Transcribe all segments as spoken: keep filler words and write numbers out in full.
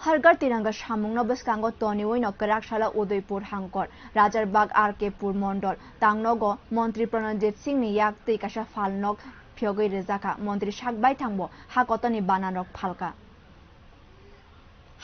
Har Ghar Tiranga samungno bwskango toniwi no kwrak salo Udaipur hangkor, Rajarbagh R K Pur Mondol tangnogo Montri Pranajit Singh ni yak twi kaisa phalnok phiyogwi rwjakha. Montri sak baithangbo ha kotorni bananrok phalka.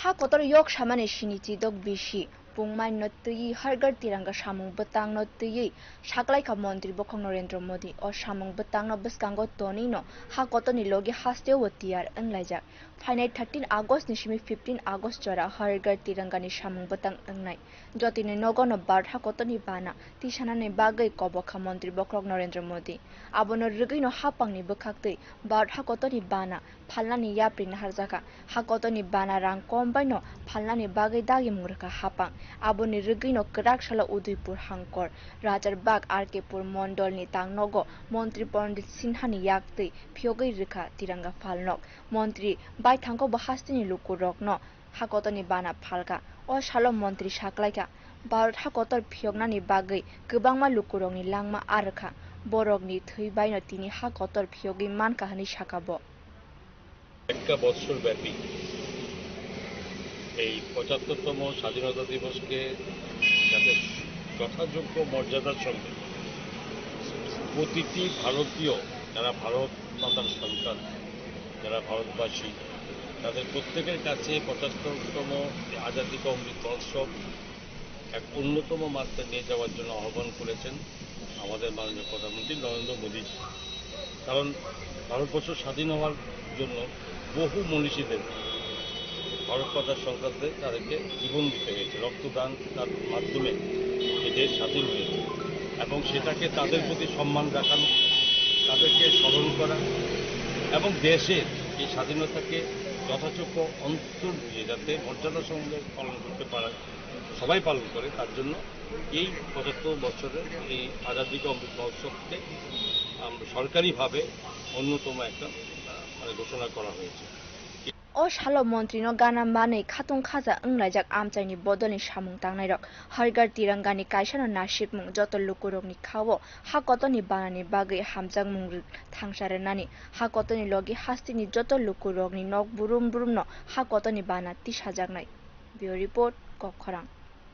Ha kotor yok samani sini chidok bisi pungmaino twiwi Har Ghar Tiranga samung bwtangno twiwi saklaikha Montri Bokhok Narendra Modi. O samung bwtangno bwskango tonwino ha kotorni logi hasteo tiyar wnglaijak. Phainai thirteen August ni simi fifteen August jora Har Ghar Tiranga ni samung bwtang wngnai. Jotoni nogono Bharat hakotorni bana tisanani bagwi kobokha Montri Bokhok Narendra Modi. Abono rwgwino hapangni bwkhaktwi Bharat hakotorni bana phalnani yapri naharjakha. Hakotorni bana rang kom baino phalnani bagwi dagimung rwkha hapang. Aboni rwgwino kwrak salo Udaipur hangkor, Rajarbagh R K Pur Mondolni tangnogo Montri Pranajit Sinhani yaktwi phiyogwi rwkha Tiranga phalnok. Montri baithangko bo hasteni lukurokno hakotorni bana phalka. O salo montri saklaikha, Bharat hakotor phiyoknani bagwi kwbangma lukurokni langma arwkha. Borokni thwi baino tini hakotor phiyogwi mankha hwnwi saka bo. একটা বৎসর ব্যাপী এই পঁচাত্তরতম স্বাধীনতা দিবসকে যাতে যথাযোগ্য মর্যাদার সঙ্গে প্রতিটি ভারতীয়, যারা ভারত মাতার সন্তান, যারা ভারতবাসী, তাদের প্রত্যেকের কাছে পঁচাত্তরতম আজাদী কা অমৃত মহোৎসব এক অন্যতম মাত্রা নিয়ে যাওয়ার জন্য আহ্বান করেছেন আমাদের মাননীয় প্রধানমন্ত্রী নরেন্দ্র মোদীজি। কারণ ভারতবর্ষ স্বাধীন হওয়ার জন্য বহু মনীষীদের, ভারত মাতার সন্তানদের, তাদেরকে জীবন দিতে হয়েছে, রক্তদান, তার মাধ্যমে এই দেশ স্বাধীন হয়েছে। এবং সেটাকে, তাদের প্রতি সম্মান দেখানো, তাদেরকে স্মরণ করা এবং দেশের এই স্বাধীনতাকে যথাযোগ্য অন্তর দিয়ে যাতে মর্যাদার সঙ্গে পালন করতে পারে, সবাই পালন করে, তার জন্য এই পঁচাত্তর বছরের এই আজাদী কা অমৃত মহোৎসবকে আমরা সরকারিভাবে অন্যতম একটা, আহ, মানে, ঘোষণা করা হয়েছে। O salo montrino gana manwi khatung khaja wnglaijak amchaini bodolni samung tangnairok. Har Ghar Tirangani kaisano nasikmung joto lukurokni khao ha kotorni banani bagwi hamjakmung rw-, thangsa rwnani, ha kotorni logi hasteni joto lukurokni nok brum brumno ha kotorni bana tisajaknai. Bureau Report, Kokkhorang.